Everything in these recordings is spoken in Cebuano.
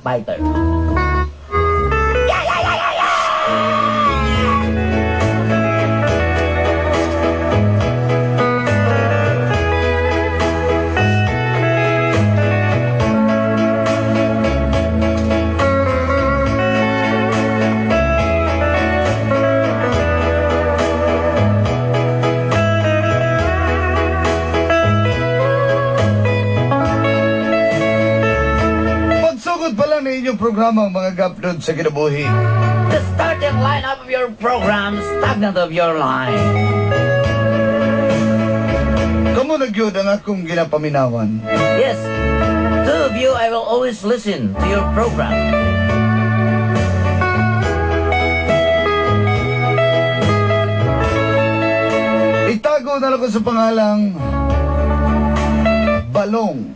backbiter. Yeah, yeah, yeah, yeah, yeah! Pagsugod pa lang na inyong programa ang mga gapdod sa kinabuhi. The starting lineup of your program, stagnant of your life. Kamo na gyud ang akong ginapaminawan. Yes, two of you, I will always listen to your program. Itago na lang ko sa pangalang Balong.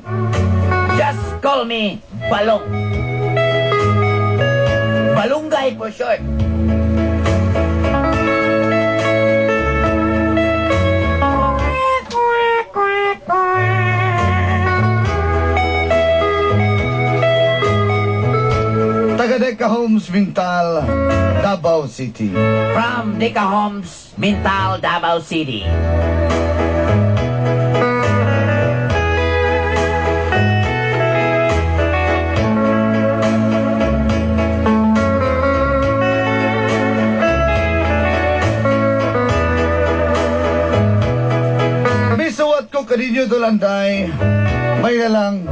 Just call me Balong. Balunggay for short. Taga Deca Homes, Mintal, Davao City. From Deca Homes, Mintal, Davao City. Misuwat ko kaninyo Dolanday, may nalang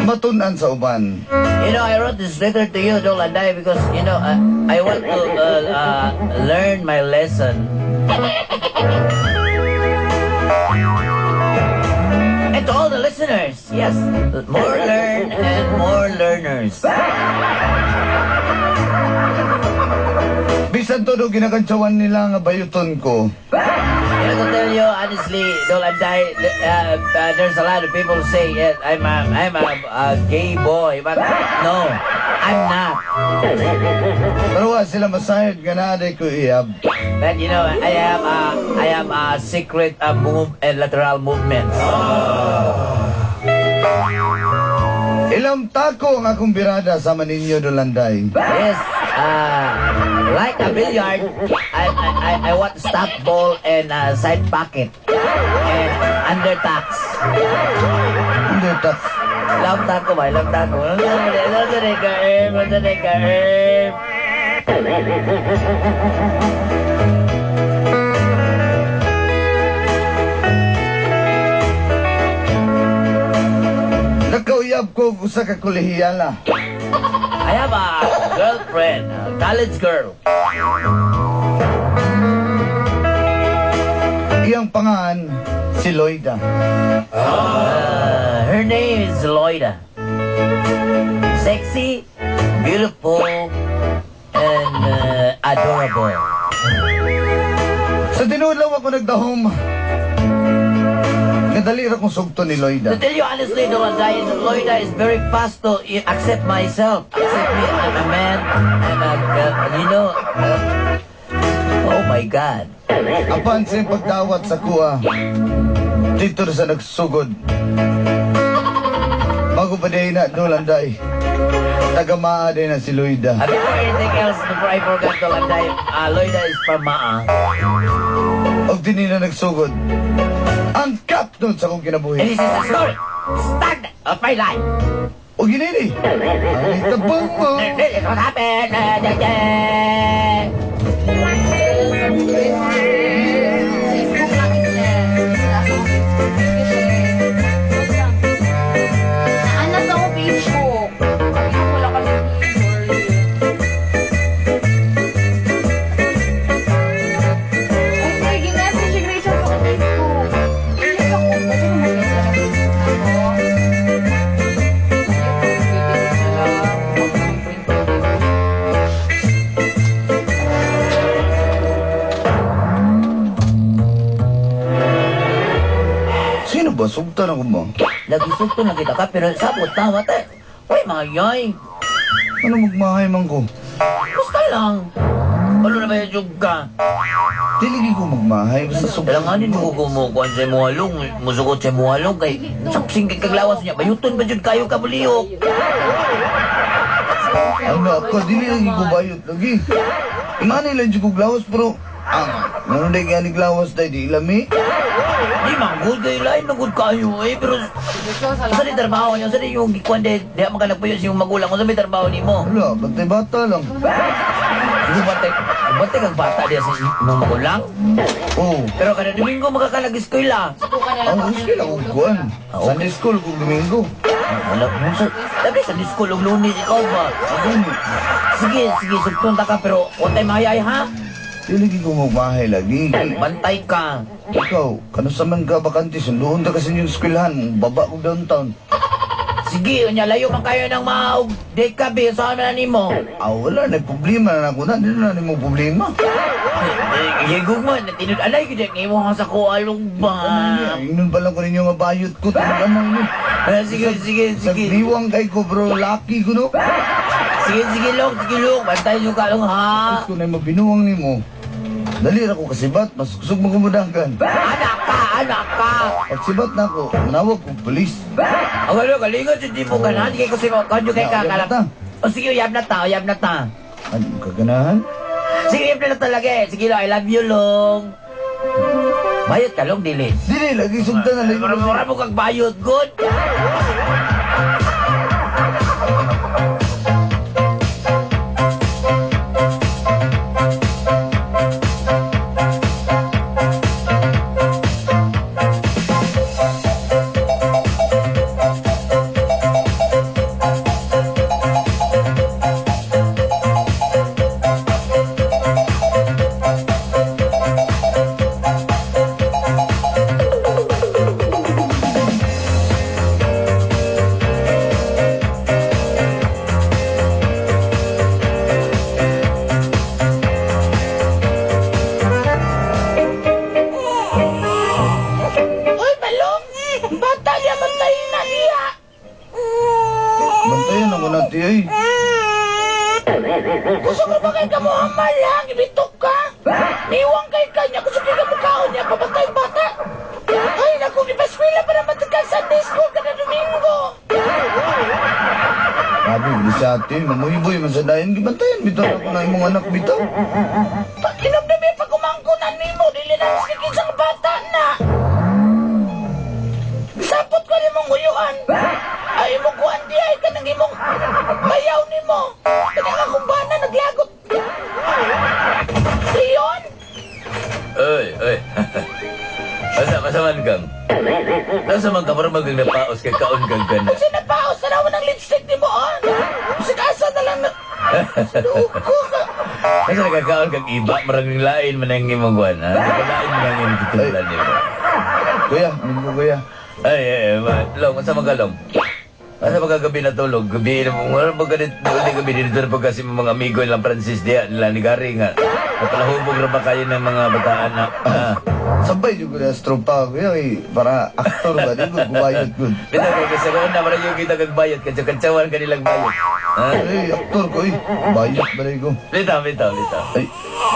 matun-an sa uban. You know, I wrote this letter to you, Dolanday, because, you know, I want to learn my lesson. And to all the listeners, yes, more learn and more learners. Bisan todo ginakantsawan nila nga bayuton ko. You know, to tell you honestly, Dolanday, there's a lot of people say, yes, I'm a gay boy, but no, I'm not. Pero wa sila masayod nga naa ko iyab. But you know, I have a secret move and lateral movements. Ilang tako ang akong birada sama ninyo, Dolanday. Yes, like a billiard, I want stop ball and side pocket and under tax. Under tax. Love taco ba? Love taco. Love. Nakauyab ko usa ka kolehiyala. I have a girlfriend, a college girl. Iyang pangan si Loida. Her name is Loida. Sexy, beautiful, and adorable. Sa tinuod lang ako nagdahom. Nadali ra kong sugto ni Loida. To tell you honestly, Dolanday, Loida is very fast to accept myself. Accept me, I'm a man. I'm a, you know, oh my God. Apan sa pagdawat sa kuha, dito na sa nagsugod. Bago pa din na, Dolanday. Taga-maa din na si Loida. Before anything else, before I forgot, Dolanday, Loida is from Maa. Og dinhi na nagsugod ang cut nun sa akong kinabuhi. And this is the story. Start of my life. O ginini. Ay, tabang mo. This is what happened. Naanas ako Facebook. Wala kasi. Ay, sige, message si Rachel sa Facebook. Ilis ako. Pwede ko mag-message sa Facebook na ako. Sino ba? Sugtan ako mo. Lagi sugto na kita ka, pero sabot tawa te. Uy, mayay. Ano magmahay man ko? Basta lang. Balo na ba yung ka? Dili ko magmahay basta sugton. Kailanganin mo ko kumukuhan sa imong halong, musugot sa imong halong kay sapsing kay kaglawas niya. Bayuton ba jud kayo ka buliyok? Ano ako, dili lagi ko bayot lagi. Ingani lang jud kog lawas pero ang ngano day gani lawas day di lami. Di man good kay lain na good kayo eh pero sa di trabaho niyo, sa di yung gikuan di di man ka nagpuyo sa imong magulang, unsa may trabaho nimo? Wala, bantay bata lang. Bantay, bantay kag bata diya sa imong magulang. Oh. Pero kada Domingo makakalag eskwela. Ang eskwela kog kuan. Sunday school kog Domingo. Wala mo sa Labi sa school og Lunes ikaw ba? Gani. Sige, sige, sugton ta ka pero wa tay mahayay ha. Dili ko magmahay lagi. Bantay ka. Ikaw, kano sa man ka bakante, sunduon ta kasi yung eskwelahan, baba ko downtown. Sige, unya layo man kayo ng maog. Di ka be, sa na nimo. Ah, wala na problema na ako na, dili na nimo problema. Gigugma, tinud-alay gyud ang imo sa kualong ba. Ingnon pa lang ko ninyo nga bayot ko, tinud anay ni. Eh, sige, sige, Sa sige. diwang kay ko bro, lucky ko no. Sige, sige long, sige long. Bantay yung kalong ha. Gusto na mabinuwang nimo. Dali ra ko kasibat, mas kusog mo kumudagan. Anak ka, anak ka. Pag sibat na ako, manawag kong polis. Ang ano, galingon, hindi mo ka na. Hindi kayo kasi kanyo kay Ya, uyab na kakalap. ta. O sige, uyab na ta, uyab na ta. Ano, kaganahan? Sige, uyab na talaga eh. Sige long, I love you long. Bayot ka long, dili. Dili, lagi sugtan na lagi. Mura mo kag bayot, good. Uy, balong! Bata niya, bantayin na niya! Bantayan ako na, ti, ay. Gusto ko ba kay kamuhamal ha? Gibitok ka? Niwang kay kanya, gusto kay kamukhaon niya, pabantay bata! Ay, naku, ipaskwela pa naman ka Sunday school kada Domingo! Grabe, hindi sa atin. Mamuyboy man sa dayan. Gibantayan, bitaw ako na imong anak, bitaw. Pag inom na pag umangkunan nimo, dili na mas kikisang bata na! Sapot ko nimong huyuan! Ay, imong kuan di ay kanang imong bayaw nimo! Kanang akong bana naglagot! Leon! Oy, oy. Asa man kang? Nasa man ka para magang napaos kay kaon kang gana. Kasi napaos na naman ang lipstick ni mo, ah! Kasi na lang na... Loko ka! Nasa nagkakaon kang iba, marang lain man ang imong kuan, ha? Lain man ang imong titulan nimo. Kuya, ano ko, kuya? Ay, ay, ay, long, asa man ka, long? Asa man ka gabi natulog? Gabi na mo, wala ba ganit, uli gabi dito na pagkasi mga amigo nilang Francis diya, nila ni Gary nga. Napalahubog ra ba kayo ng mga bataan na, ah. Sabay jud ko na tropa, kuya, eh, para aktor ba, di ko gubayot ko. Bitaw kay kasi kung na marang yung kita kag bayot, kadyo kadyawan kanilang bayot. Ha? Ay, aktor ko, eh. Bayot ba ko? Bitaw, bitaw, bitaw. Ay,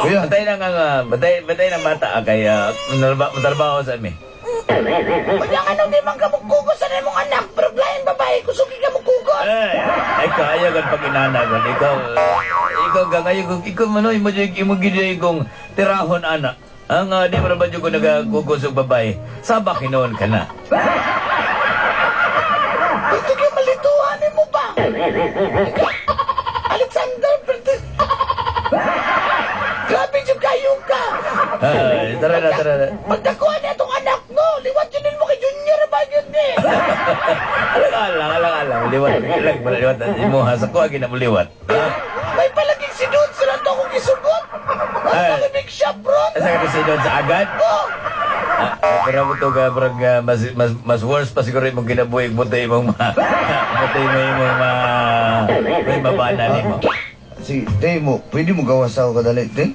kuya. Bantay na nga, bantay ng bata, ah, kaya matrabaho sa amin. Kanya nga nung di man ka mukugos sa imong anak, pero lain babae, kusugi ka mukugos! Ay, ay kaya kan pag inanagan. Ikaw, ikaw ka ngayon, ikaw man, imo imo gid kong tirahon anak. Ang di mo na ba ko nagakugos og babae? Sabak hinoon ka na. Pwede ka malituhan mo ba? Alexander, pwede... Grabe yung kayo ka! Ay, tara na, tara na. Pagkakuha niya itong anak mo, liwat yun mo kay Junior ba yun eh? Alang, alang, alang, alang. Liwat, alang, liwat. Imo ha, sa kuha gina mo liwat. Ha? May palaging si Dudes na to akong isugot. Ay. Ang big shop, bro. Asa ka si Don sa agad? Oh, Ah, pero mo to ka, parang mas worse pa siguro imong kinabuhi mo imong ma, buti mo imong ma, may mabana nimo. Sige, te mo, pwede mo gawas ako kadali, te?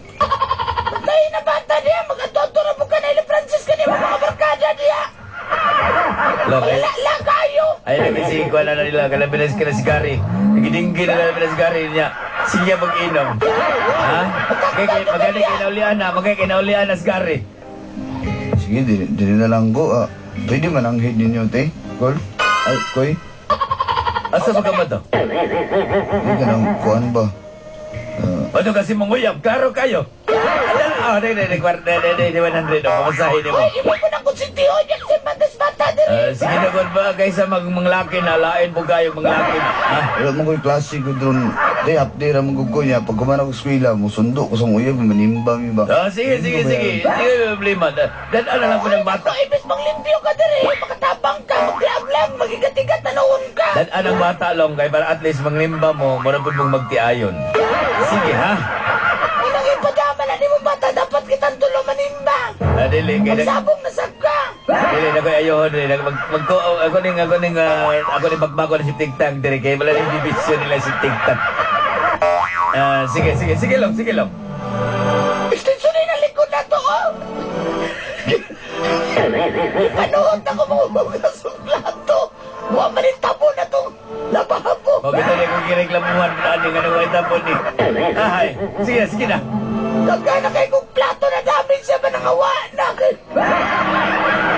Tayo na bata niya, magatoto na mo ka na ila Francis ka niya, mga barkada niya. Long, ay, Wala kayo. ay, nagkasi ko na nila, kalabinas ka na si Gary. Nagidinggi na kalabinas si Gary niya. Sige mag-inom. Ha? Okay, magani kinaulian na, magani kinaulian na si Gary. Sige, dili na lang ko. Pwede man ang head ninyo, te. Kol? Ay, koy. Asa ba ka ba to? Hindi ka nang kuan ba? Ano kasi manguyab, klaro kayo. Ala, oh, di, di, di, di, di, di, 100, oh, pamasahin mo. Uy, imo po na konsintiho niya kasi matas bata diri. Sige na, God ba, kaysa manglaki na, lain po kayo manglaki na. Ha? Wala mo ko'y klase ko doon. Te, update ra mo ko niya. Pag kumana ko eskwela, musundo ko sa uyab, manimbang iba. Oh, sige, sige, sige. Sige, problema. Dan, ano lang po ng bata. Ko ibis manglimpyo ka diri, makatabang ka, maglamlam, magigatigat na noon ka. Dan, anong bata long, kay para at least manglimba mo, mura po mong magtiayon. Sige, ha? Unang ipadama na nimo bata, dapat kitang tulo manimba. Ah, dili, kay Magsabong na sab ka. Dili na ko ayohon dili nag mag, mag ako ning ako ning ako ning bagbago na si TikTok diri kay wala ning division nila si TikTok. Sige sige sige lang, sige lang. Extension na likod na to, oh. Panood na ko mga mga plato. Wa man yung tabo na tong lababo. O bitaw ni kung gireklamuhan na ani nga nang tapon ni. Ay, sige sige na. Daghan na kay kong plato na dami siya ba nangawa na.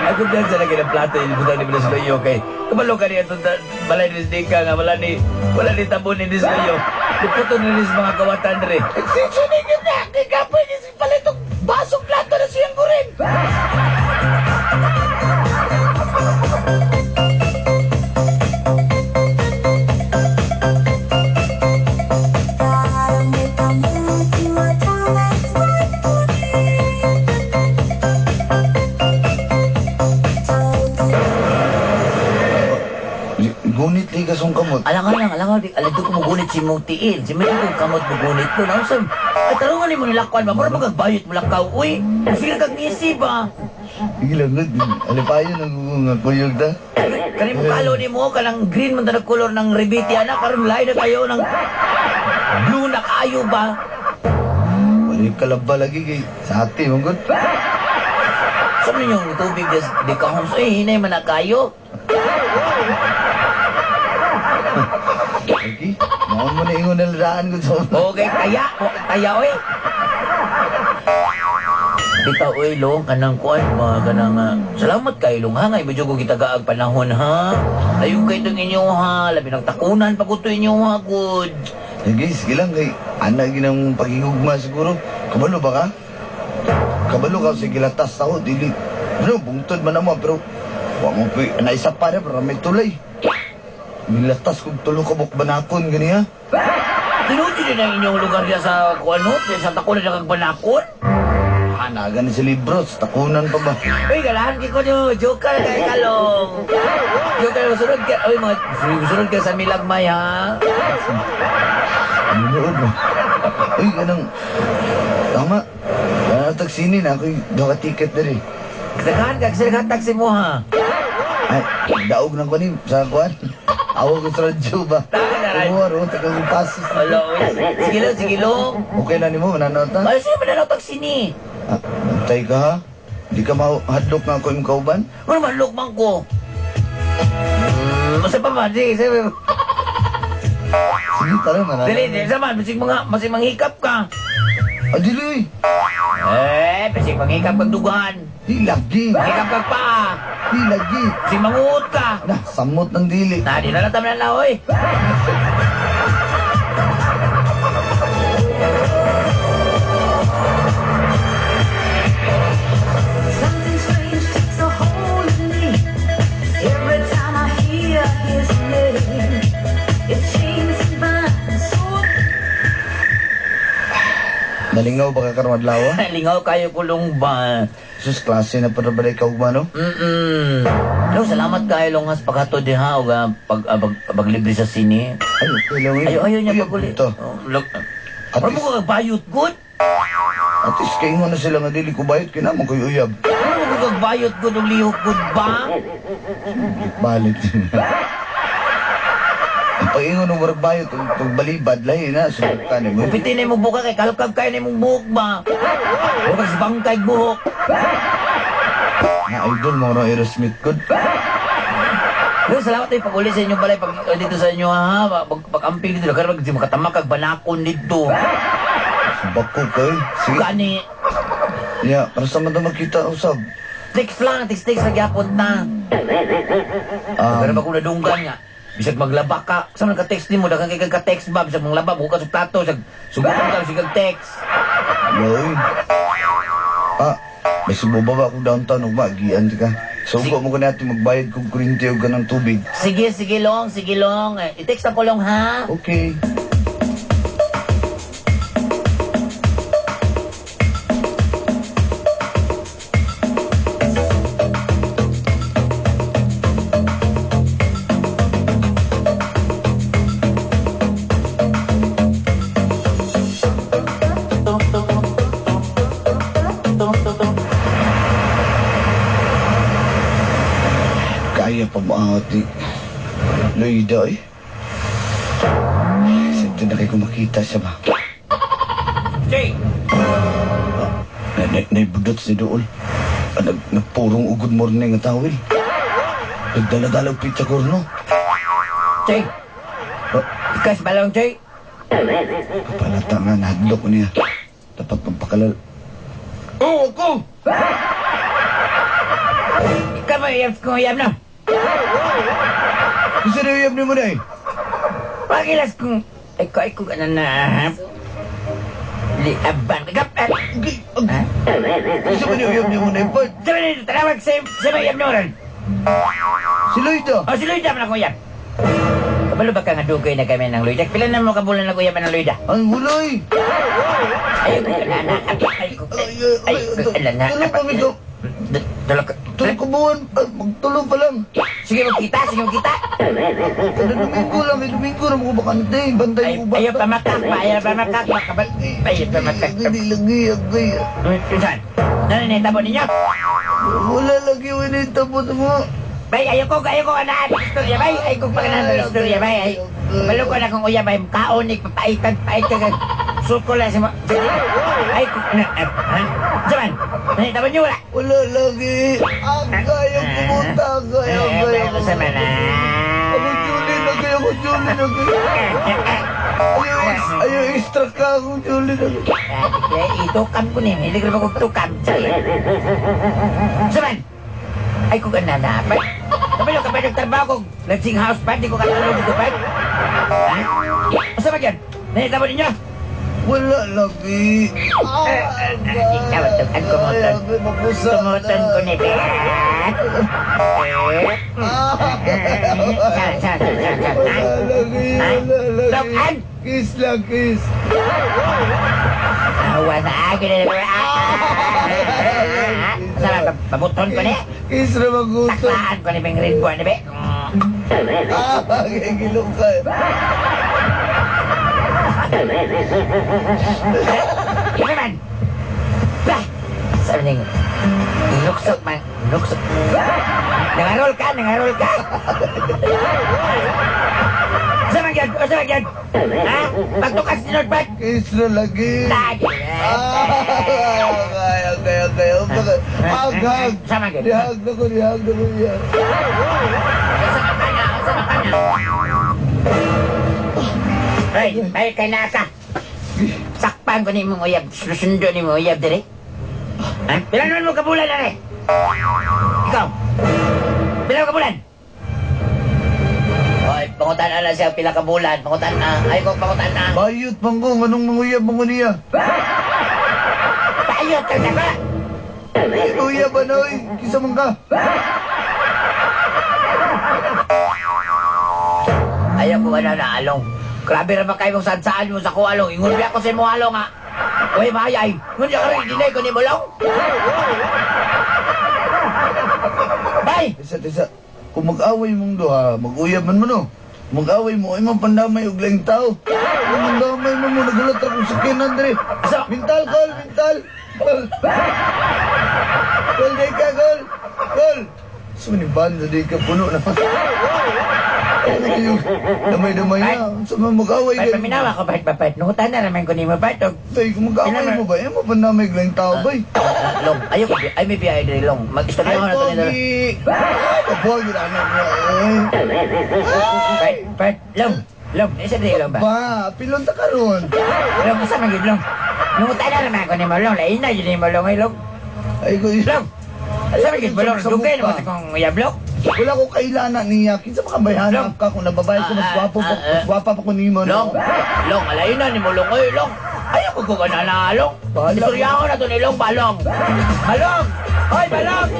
Ako dyan sa lagi ng plato yung butang ni Bilis Loyo kay kabalo ka niya itong balay ni Dika nga wala ni tabon ni Bilis Loyo. Liputo ni Bilis mga kawatan dre. Extension na yun na. Kay kapoy ni si pala itong basong plato na siyang gurin. Gunit liga sa kamot. Alang alang alang alang ko mugunit si mong tiil. Si may kong kamot mugunit ko. Nausam. Ay tarungan ni mo nilakwan ba? Mura magagbayot mo lakaw. Uy, sige kag ngisi ba? Sige lang, good. Alipayon ang nga kuyog ta. Kani mo kalo ni mo kanang green man ta color ng rebiti ana karon lahi na kayo ng blue na kaayo ba? Wala kalaba lagi kay sa ate mong good. Sa ninyong tubig des di ka homes. Eh, hinay man na kayo. Okay. Maon mo na ingon na ladaan ko sa Okay, kaya. Kaya, oy. Bitaw, oy, long, kanang kuan, mga kanang, salamat kay long, ha, ngay, medyo ko gitagaag panahon, ha. Ayun kay itong inyo, ha, labi ng takunan, pag ito inyo, ha, good. Sige, sige lang kay ana ginang pagigugma siguro. Kabalo ba ka? Kabalo ka sa gilatas tao, dili. Ano, bungtod man naman, pero wa mo pa, naisa pa na, pero may tulay. Nilatas kong tulo ka bukbanakon, ganiya. Tinuod din ang inyong lugar niya sa kuan, no? Sa takunan na kag banakon? Hanagan ni si Libros, takunan pa ba? Uy, galahan kay ko nyo. Joker kay kalong. Joker, sunod ka. Uy, mga, sunod ka sa milagmay, ha? Nunood mo. Uy, ganang, tama. Tagsinin na ako'y doha ka ticket diri. Daghan ka, kasi daghan taxi mo, ha? Ay, daog ng kunin sa kuan. Awag ko sa radyo ba? Tama na, radyo. Oo, ro, taga kong pasos. Wala, uy. Sige lang, sige lang. Okay na nimo, mananood ta? Ay, sino mananood taxi ni? Ah, antay ka ha? Di ka mahadlok nga ako imong kauban? Ano mahadlok man ko? Masa pa man, sige, sige. Sige, tara, mananood. Dili, dili, sama, masig mga, masig manghikap ka. Ah, dili, uy. Eh, masig manghikap kag dugahan. Di lagi. Manghikap kag paa. Di lagi. Masig manguot ka. Nah, samot ng dili. Na, di na lang tama na, oy. Something strange takes a hold of me. Every time I hear his name, it chains and binds so Nalingaw ba ka karon adlaw? Lingaw kayo kulong ba? Sus, klase na pa ba ikaw ba, no? No, salamat kayo long has paghatod di ha og pag paglibre sa sine. Ay, okay lang eh. Ayo ayo niya Uy, paguli. ito. Oh, look. At Pero mo least, ka bayot good. at least kayo na sila nga dili ko bayot, kinamang ko'y uyab. Pero mo ka bayot good og lihok good ba? Balik. Ang pag-ingon ng murag bayot, pag balibad, lahi na, subukan eh mo. Upiti na imong buka kay kalkag kayo na imong buhok ba? Huwag ka sa bangkay buhok. Na idol mo na Aerosmith good. Pero salamat tayo pag-uli sa inyong balay, pag dito sa inyo ha, pag-amping dito, karon di makatamak kag banakon dito. Bako kay. Sige. Gani, Ya, para sa man ta magkita usab. Text lang, text text lagi gyapon ta. Pero ba kung nadunggan nga, bisag maglaba ka, sa man ka-text nimo, daghan kay ka-text ba, bisag manglaba, bukas og plato, bisag sugutan ka, bisag text. Loy. Ah, may baba ko downtown ug magian ka. So ugo mo ko natin magbayad kog kuryente og kanang tubig. Sige, sige long, sige long. Eh, i-text ako long ha. Okay. Kaya pa mo ni Loida eh. Siyempre na kayo makita siya ba? Jay! Naibudot si Dool. Nagpurong og good morning ang tawil. Nagdala-dala og pizza corno. Jay! Ikas balong, Jay! Kapalata nga, nahadlok ko niya. Dapat magpakalal. Oh, ako! Ikaw mo, iyam ko, iyam na. Kasi na iyam ni mo na eh. Pagilas kong... Ay ko, ay ko, ano na... Liaban. Ikaw, eh. Ha? Kasi ba niya iyam ni mo na eh, Bart? Sabi na, tanawag sa may iyam noron. Si Loida! O, si Loida man ako iyam. Kabalo ba ka nga dugay na kami ng Loida? Pila na mo kabulan na kuya ng Loida? Ang hulay! Ay ko, na, na, ay ko, ay ko, ala na. Tulog kami to. Tulog ka. Tulog ko buwan. Magtulog pa lang. Sige, magkita, sige, magkita. Kada Domingo lang. Eh, Domingo na mo bakante. Bantay Ay, ko ba? ayaw pa makak, ayaw pa makak, makabal, ayaw pa makak. Hindi lagi. Agay. Saan? Ano ninyo? Wala lagi. Wala yung tapos mo. Bay, ayaw ko, anaan, istorya, bay, ayaw ko paganahan ng istorya, bay, ay, malo ko na kung uya, bay, kaon, papaitan, paitan, suko lang sa mo, ay, ko, na, ha? Saman, nanitabo niyo, wala? Wala lagi. Agay ang pumunta. Agay, agay. Eh, Saman, Ako Julie, agay. Ako Julie, agay. Ayaw, extra ka. Ako Julie, agay. Itukam ko ni, hindi ko na tukam. Saman, ay ko ganana, bay. Kabalo ka ba nagtrabaho ko? Lansing house pa, di ko katulog dito, bay. Ha? Asa ba yan? Nanitabo ninyo? Wala lagi. Ikaw, tukan kumutan. Kumutan ko ni Bet. Saan, saan, saan, saan, saan? Wala lagi. Wala lagi. Tukan! Kiss lang, kiss. Awa sa akin na Saan, pabuton ko ni? Kiss na magusto. Taklaan ko ni Beng Rinbo, ni Be. Ah, gigilong ka. Ano man? Bah! Sabi niya, nuksok man, nuksok. Nangarol ka, nangarol ka. Sa man yan? Sa man yan? Ha? Pagtukas ni Lord Bart? Kiss na lagi. Lagi. Ah, okay, okay, okay. Hug, hug. Sa man yan? Dihag na ko, dihag na ko niya. Sa mata niya, sa mata niya. Ay, ay, kay naka. Sakpan ko ni mong uyab, susundo ni mong uyab dire. Ha? Pila naman mo kabulan na Ikaw. Pila mo kabulan? Hoy, pangutan na siya pila ka bulan. Pangutan na. Ay ko pangutan na. Bayot man ko, anong manguyab mo ko niya? Bayot ka na ba? Uyab ba na, oy? Kisa man ka. Ayaw ko na na along. Grabe ra ba kayo mong saan mo sa ko along. Ingon biya ko sa imo along ha. Uy, mayay. Ngun ka rin dinay ko ni Bulong. Bay! Isa, isa. Kung mag-away mong duha, mag-uyab man mo no. Mag-away mo, ay man pandamay og laing tao. Kung mandamay mo mo, nagulat ra kong sakinan diri. Asa? Mental, gol, mental. Gol. Gol, di ka, gol. Gol. Sa ni banda, di ka puno na. Damay-damay na. Sa mga mag-away Bay, paminawa ko, Bart, Bart. Nuhutan na naman ko ni mo, Bart. Tay, kung mag-away mo ba, ay mo pandamay og laing tao, bay. Long, ayaw ko, ay may biyay diri, Long. Mag-istorya Ay, ko na to nila. pogi! Ay, kabuhay yun, anak niya, eh. Part, part, long. Long, isa di long ba? Ba, pilon ta karon. Long, isa man gid long. Nungutan na naman ako ni mo long, lain na yun ni mo long, ay long. Ay ko. Long. Asa man gid mo long, Sa dugay mukha. naman sa kong uyab long. Wala ko kailanan niya. Kinsa pa ka bayhanap ka kung nababae ko mas gwapo pa, mas gwapa pa ko nimo Long, no. long, alayin na ni mo long, oy, long. Ayaw ko kung ano na, long. Bahala. Istorya ko na to ni Long, balong. Balong! Hoy, balong!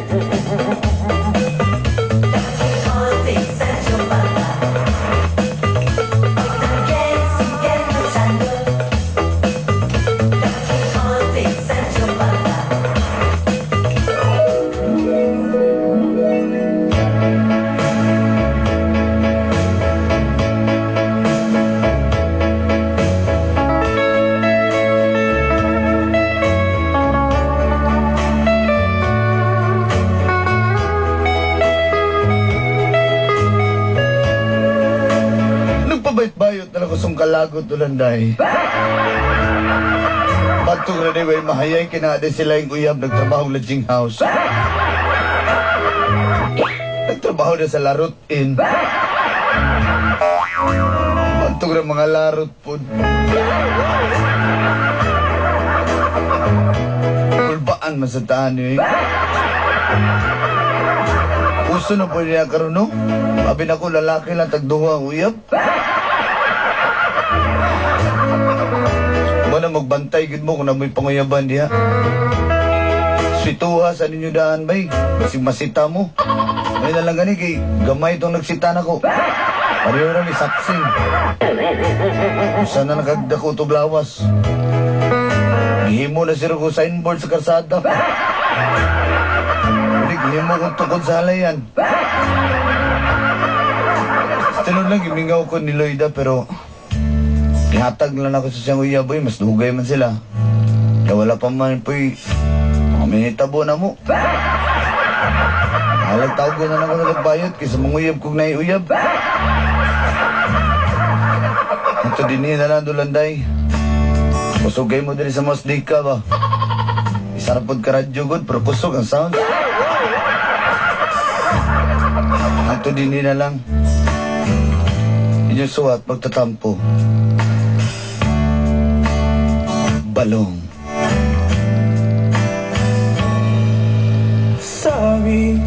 Nagpabayot-bayot na lang ko sa kalagot ulanday. Patong na way mahayay kinada sila yung uyab nagtrabaho lodging house. Nagtrabaho na sa Larot Inn. Patong na mga larot po. Kulbaan man sa taan eh. Uso na po niya karon no? Abi na ko lalaki lang tagduha ang uyab. Mo na magbantay gid mo kung namoy panguyaban diha. Swituha sa ninyo daan bay. Basig masita mo. May na lang gani kay gamay tong nagsita nako. Pareho ra ni saksing. Usa na nakagdako to blawas. Gihimo na siro ko signboard sa karsada. Hindi, gihimo kong tukod sa halayan. Tinod lang, gimingaw ko ni Loida pero gihatag lang ako sa siyang uyab, boy. Mas dugay man sila. Kaya wala pa man, poy. Mga minitabo na mo. Halag tawag ko na lang ako nagbayot kaysa manguyab kong naiuyab. Ito din na lang dulanday. Kusog kayo mo diri sa mas ka ba? Isarapod ka radyo good, pero kusog ang sound. Ito din na lang. Inyong suwat, magtatampo. Balong. Sabi